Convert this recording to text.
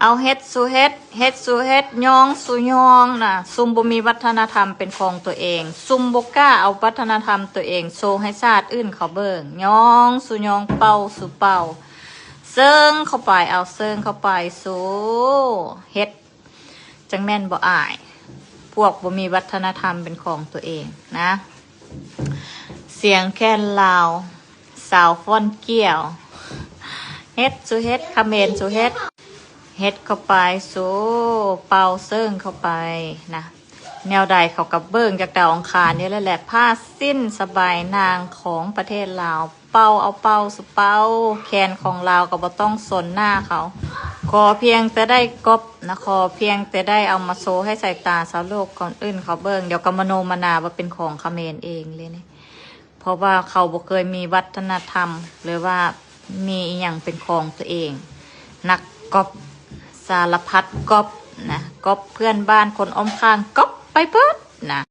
ເອົາເຮັດສູ່ເຮັດ ເຮັດສູ່ເຮັດ ຍ້ອງສູ່ຍ້ອງນະ. ຊຸມບໍ່ມີວັດທະນະທຳເປັນຂອງຕົວເອງ, ຊຸມບໍ່ກ້າເອົາວັດທະນະທຳຕົວເອງໂຊໃຫ້ຊາດອື່ນເຂົາເບິ່ງ, ຍ້ອງສູ່ຍ້ອງ ເປົ່າສູ່ເປົ່າ, ເຊິ່ງເຂົ້າໄປ ເອົາເຊິ່ງເຂົ້າໄປ. ໂຊເຮັດ ຈັ່ງແມ່ນບໍ່ອາຍ ພວກບໍ່ມີວັດທະນະທຳເປັນຂອງຕົວເອງນະ. ສຽງແຄນລາວ ສາວຟ້ອນກ້ຽວ ເຮັດສູ່ເຮັດ ຂະເໝນສູ່ເຮັດ ເຮັດເຂົ້າໄປ ໂຊເປົ່າເຊິ່ງເຂົ້າໄປນະ. ແນວໃດເຂົາກໍເບິ່ງຈາກດາວອັງຄານນີ້ແຫຼະ ແລະ ຜ້າສິ້ນສະບາຍນາງຂອງປະເທດລາວ ເປົ່າເອົາເປົ່າສູ່ເປົ່າ. ແຄນຂອງລາວກໍບໍ່ຕ້ອງສົນໜ້າເຂົາ ຂໍພຽງແຕ່ໄດ້ກັອບນະ ຂໍພຽງແຕ່ໄດ້ເອົາມາໂຊໃຫ້ສາຍຕາຊາວໂລກຄົນອື່ນເຂົາເບິ່ງ. ດຽວກໍມະໂນມະນາວ່າເປັນຂອງຂະເໝນເອງເລີຍນີ້ ເພາະວ່າເຂົາບໍ່ເຄີຍມີວັດທະນະທຳ ຫຼືວ່າມີອີ່ຫຍັງເປັນຂອງຕົວເອງ. ນັກກັອບ ສາລະພັດກັອບນະ ກັອບເພື່ອນບ້ານ ຄົນອ້ອມຂ້າງ ກັອບໄປເບິດນະ.